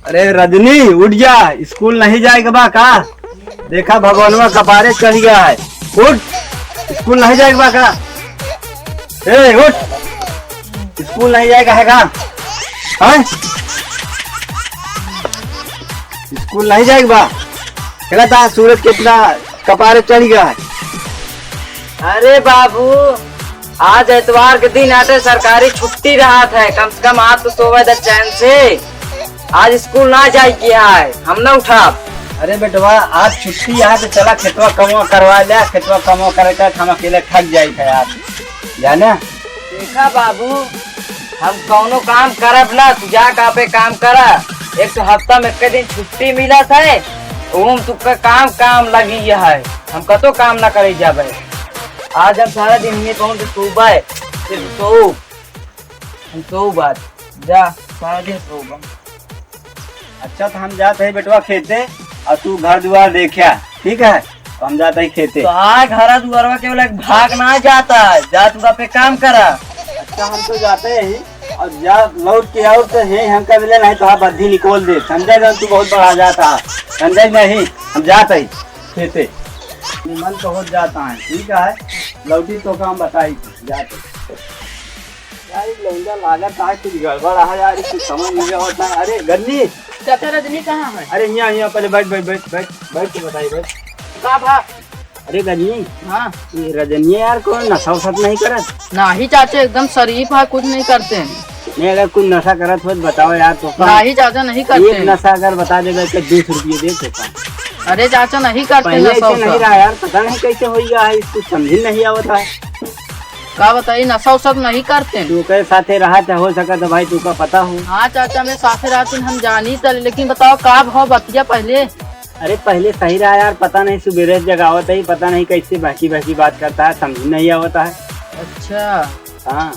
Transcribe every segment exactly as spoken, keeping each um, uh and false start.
अरे रजनी, उठ जा, स्कूल नहीं जाए के बा का? देखा, भगवानवा कपारे चढ़ गया है। उठ, स्कूल नहीं जाए के बा का? ए, उठ, स्कूल नहीं जाए के है का? हैं? स्कूल नहीं जाए के बा? खेला था, सूरज कितना कपारे चढ़ गया है। अरे बाबू, आज एतवार के दिन आटे, सरकारी छुट्टी रहत है, कम से कम आज तो सोवे दे चैन से। आज स्कूल ना जाए के है, हम ना उठाब। अरे बेटवा, आज छुट्टी है तो चला खेतवा कमवा करवा ले, खेतवा कमवा करे का हम अकेले थक जाई थे यार, जाने। देखा बाबू, हम कौनो काम करब ना, तू जा का पे काम करा। एक तो हफ्ता में एक दिन छुट्टी मिलत है, ओम तुका काम काम लगी है, हम कतो काम ना करे जाबे। आज हम सारा दिन ये कौन से सोबे, सिर्फ सो, हम सो बात, जा सारा दिन सो। अच्छा, तो हम जात है बेटवा खेते, और तू घर दुआर देखा, ठीक है? तो हम जात है खेते। तो आ घर दुआरवा के बोला भाग ना जाता, जा तू पे काम करा। अच्छा, हम तो जाते ही, और जा लौट के आओ तो है, हम कह मिले नहीं तो हाँ बद्धी निकोल दे, समझे ना? तू बहुत बड़ा जाता है, समझे नहीं? हम जात है खेते, मन तो हो जाता है, ठीक है? लौटी तो काम बताई, जाते। यार, ये लौंडा लागत है कुछ गड़बड़ है यार, कुछ समझ नहीं आवत है। अरे गन्नी। चाचा, रजनी कहाँ है? अरे यहाँ, यहाँ पहले बैठ, बैठ, बैठ, बैठ, बैठ के बताई, बैठ। का भा? अरे गन्नी। हाँ। ये रजनी यार कौन नशा वशा तो नहीं करत? नाही चाचा, एकदम शरीफ है, कुछ नहीं करते हैं। नहीं, अगर कुछ नशा करत हो तो बताओ यार, तो का? नाही चाचा, नहीं करते एक हैं। नशा अगर बता देगा तो दो सौ रुपये दे तो का? अरे चाचा, नहीं करते पहले नशा ऐसे नहीं वशा। रहा यार, पता नहीं कैसे हो गया है, कुछ समझ नहीं आवत है। का बताई, नशा वशा तो नहीं करते। तू के साथे रहा था, हो सका तो भाई तू का पता हो। हाँ चाचा, मेरे साथे रहते हम जानी त, लेकिन बताओ का भाव बतिया पहले। अरे पहले सही रहा यार, पता नहीं सुबेरे से जगावत है, पता नहीं कैसे बहकी बहकी बात करता है, समझ नहीं आवता है। अच्छा। हाँ,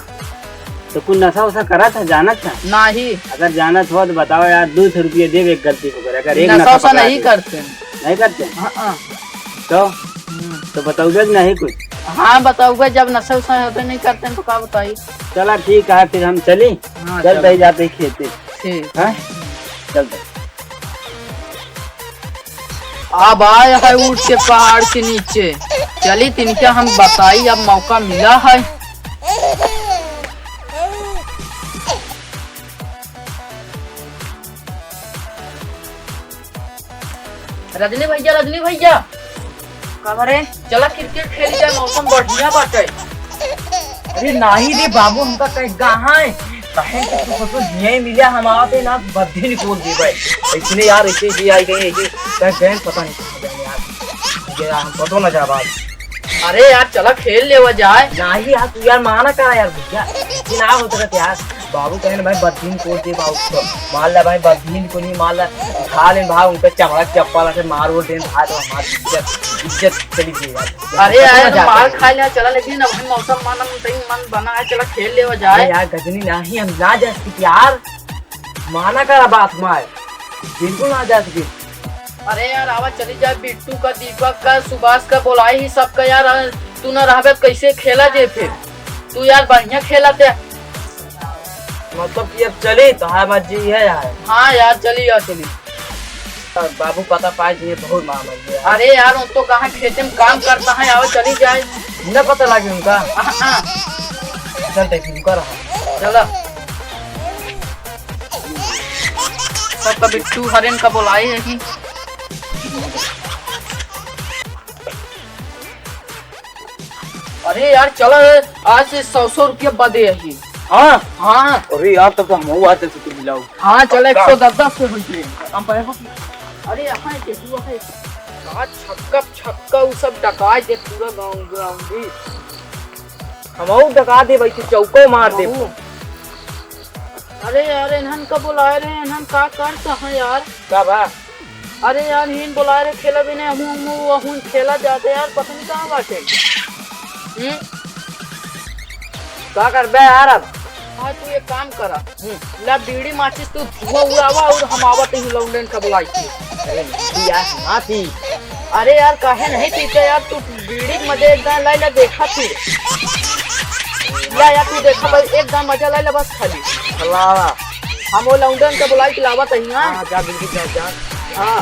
तो कुछ नशा वशा करा था, जाना था? नहीं। अगर जाना था तो बताओ यार, दो सौ रुपये देवे एक गलती हो गई, अगर एक नशा नशा वशा पकड़ा नहीं दे। करते। नहीं करते? हाँ, हाँ। तो? हम्म। तो बताओगे कि नहीं कुछ? हाँ, बताओगे, जब नशा वशा होते नहीं करते हैं तो का बताई? चला ठीक है, फिर हम चली। हाँ, चल चलो। भाई, जाते ही खेते। ठीक। हाँ? चल भाई। अब आए है उठ के पहाड़ के नीचे। चली तिनके हम बताई, अब मौका मिला है। रजनी भैया, रजनी भैया। का भा रे? चला क्रिकेट खेली जाए, मौसम बढ़िया बाटे। अरे नाही रे बाबू, हमका कहीं कहाँ है? कहें कि तू कुछ नहीं मिला, हम आवते ना बद्धी निकोल देबे। इसने यार ऐसे ही आई गई, ऐसे कहीं गए, पता नहीं कहाँ गए यार। ये यार, हम पतो ना जाबा। अरे यार, चला खेल लेवा जाए। नाही यार, तू यार माना करा यार भैया, ये ना हो सकत यार। बाबू कहें ना भाई, बद्धी निकोल दे बाबू तो। मान ला भाई, बद्धी निकोल नहीं, मान ला, उठा ले भाई, उनका चमड़ा चप्पल से मार वोर दे भाई, तो हमारी इज्जत, इज्जत चली गई यार। अरे यार, पता ना जाता मार है। खा लिया, चला, लेकिन अभी मौसम मन, मन बना है, चला खेल लेवा अरे जाए। यार गजनी, नाही हम ना जा सकते यार, माना करा बात माय, बिल्कुल ना जा सकते। अरे यार, आवा चली जाए, बिट्टू का, दीपक का, सुभाष का बोलाई ही सबका यार। तू ना रहबे तो कैसे खेला जे फिर? तू यार बढ़िया खेला थे। मतलब कि अब चली तो है मर्जी है यार। हाँ यार, चली यार, चली। बाबू पता पाए जी, बहुत मार मर गया। अरे यार, उन तो कहाँ खेते में काम करता है, आवा चली जाए। न पता लगे उनका। हाँ, हाँ। चल देख, उनका रहा। चला। सबका बिट्टू हरेन का बोलाई है कि अरे यार, चला, आज से सौ सौ रुपया बदे अही। हाँ? हाँ। अरे यार, तब तो हम हुआ थे, तुम मिलाओ। हाँ, चला, पक्का। एक सौ दस, दस से हुई थे। हम पैसा की-, अरे, यहाँ एक, एक, एक। आज छक्का, छक्का, उ सब डकाए दे पूरा गाँव, गाँव भी। हम और डका दे भाई, तू चौको मार दे। अरे यार, इन्हन का बुलाए रहे, इन्हन का करता है यार? का बा? अरे यार, हीन बोला रे, खेला भी नहीं, हमू, हमू, वहून खेला जाते यार, पता नहीं कहाँ बाटे। हम्म? का करबे यार अब? हाँ, तू एक काम करा। हम्म। ला बीड़ी माचिस तू धुआं उड़ावा और हम आवत ही लौंडन का बुलाई के। अरे नहीं यार, ना पी। अरे यार, काहे नहीं पीते यार, तू बीड़ी के मजे एक दान लाई ला देखा फिर। ला यार, तू देखा बस, एक दान मजा लाई ला बस खाली। लावा। हम वो लौंडन के बुलाई के लावत हई, हाँ? हाँ, जा, बिल्कुल जा, जा। हाँ।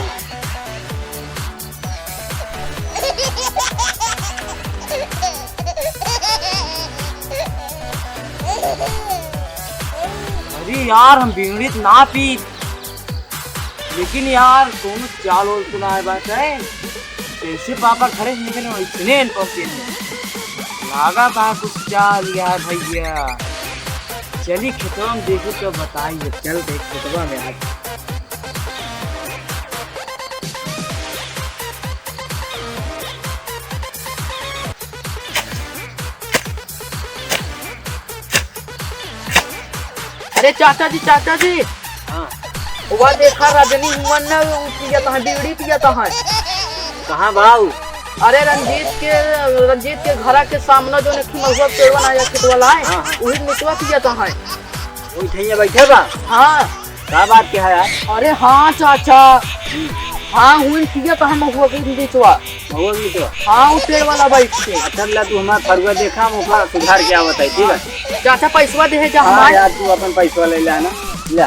अरे यार, हम बीड़ी त ना पी, लेकिन यार, कौनो चाल ओल तो ना आए बात है। जैसे पापा घरे से निकले, वैसने इनको पीने लागा था कुछ चाल यार भैया। चली खेतवा में देखी तो बताई, चल देख खेतवा में आज। अरे चाचा जी, चाचा जी। हाँ। वह देखा रजनी हुआ न, उ पियत है, बीड़ी पियत है। कहाँ बा उ? अरे रंजीत के, रंजीत के घरा के सामने जो एक महुआ पेड़ बनाया खेत वाला है, हाँ, हाँ। वही मितवा पियत है। वही ठैया बैठे बा? हाँ। का बात के है यार? अरे हाँ चाचा, हाँ हुई पियत है महुआ के बीचवा। महुआ के बीचवा? हाँ, उ पेड़ वाला बैठ के। अच्छा, ला तू हमार फरुआ देखा, हम ओकर सुधार के आवत है, ठीक है? चाचा पैसवा देहे जा हाँ हमार। यार, तू अपन पैसवा ले ले ना, ले,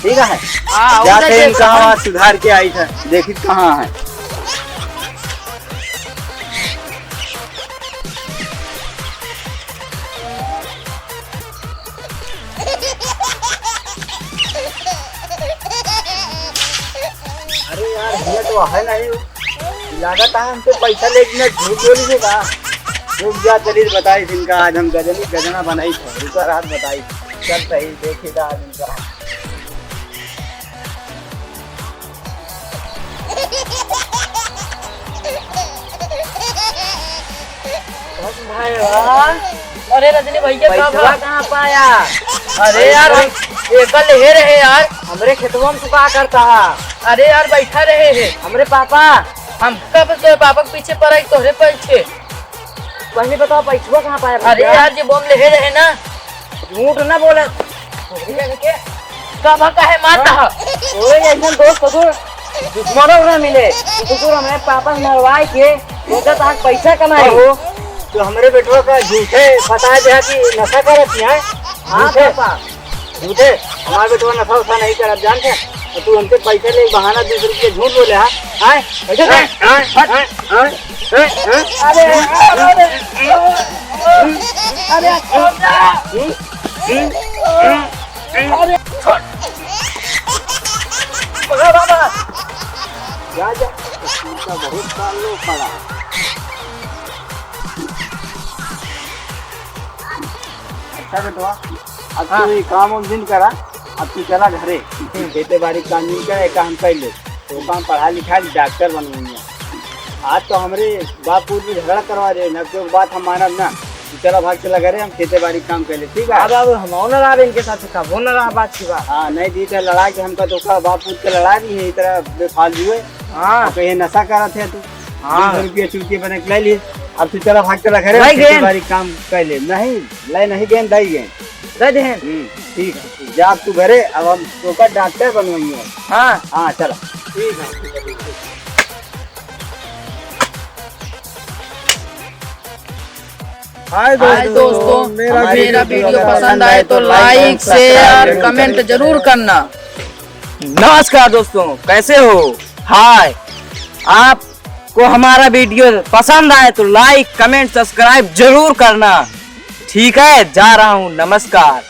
ठीक है? हाँ, जाते उधर हैं, देखा कहाँ हम। सुधार के आई था, देखी कहाँ है। अरे यार, हियाँ तो है नहीं। लागत है हमसे पैसा लेके ना झूठ बोली है का? रुक जा, चली बताई इनका, आज हम गजनी गजना बनाई थे। रुका रात बताई। चल सही, देखी था आज इनका। भाई वाह। अरे रजनी भैया, का पैसवा बा? कहाँ पाया? अरे यार, हम एकर लेहे रहे यार। हमरे खेतवा में तू का करता है? अरे यार, बैठा रहे है। हमरे पापा। हम कब से पापा के पीछे पड़ा, तोहरे पीछे। पहले बताओ, पैसवा कहाँ पाया अरे भैया? यार, जे बम लेहे रहे ना। झूठ ना बोले। का भा काहे मारता है? ओए, एकदम दोस्त ससुर, दुश्मनों ना मिले। ससुर, हमरे पापा के मरवाए के सोचा था पैसा कमाए हो, तो हमरे बेटवा का झूठे फंसा दे कि नशा करत है। हाँ, झूठे। पापा। झूठे, हमार बेटवा नशा उशा नहीं करत, जानते हैं? और तू हमसे पैसा ले, बहाना दूसरे के झूठ बोले, हाँ? हाँ? पैसा दे। हाँ? हाँ? हाँ? हाँ? अरे, अरे, अरे, छोड़ दे। हम्म? हम्म? हम्म? अरे, छोड़। पकड़ बाबा। जा, जा। इसका बहुत साल लो पड़ा। अच्छा बेटवा, अब हाँ। तू ये काम उम दिन करा, अब तू चला घरे। हम्म। खेते बारी काम दिन करे, काम कर ले। तो काम पढ़ा लिखा के डॉक्टर बनवाइए। आज तो हमरे बाप पूत में झगड़ा करवा दे, ना तो बात हम मानब ना। तू चला भाग चला घरे, हम खेते बारी काम कर ले, ठीक है? अब, अब हम ना रहा इनके साथ, कबो ना रहा बात की बात। हाँ, नहीं दी तो लड़ा के हमका तो का बाप पूत के लड़ा दी है, इतना बेफालतू है। हाँ। तो ये नशा करत है तू। हाँ। दो सौ रुपया चुटकी बना के ले लिए। अब तू चला भाग चला घरे, नहीं खेते गेंद। बारी काम कर ले। नहीं, ले नहीं गेंद, दई गेंद। दे दे। हम्म, ठीक है। जा अब तू घरे, अब हम तोका डॉक्टर बनवाइए। हाँ। हाँ, चला। ठीक है। हाय हाय दोस्तों, दोस्तों, मेरा मेरा वीडियो वीडियो पसंद पसंद आए आए तो तो लाइक, लाइक, शेयर, सब्सक्राइब कमेंट जरूर करना। नमस्कार दोस्तों, कैसे हो? हाय, आपको हमारा वीडियो पसंद आए तो लाइक, कमेंट, सब्सक्राइब जरूर करना। ठीक है, जा रहा हूँ, नमस्कार।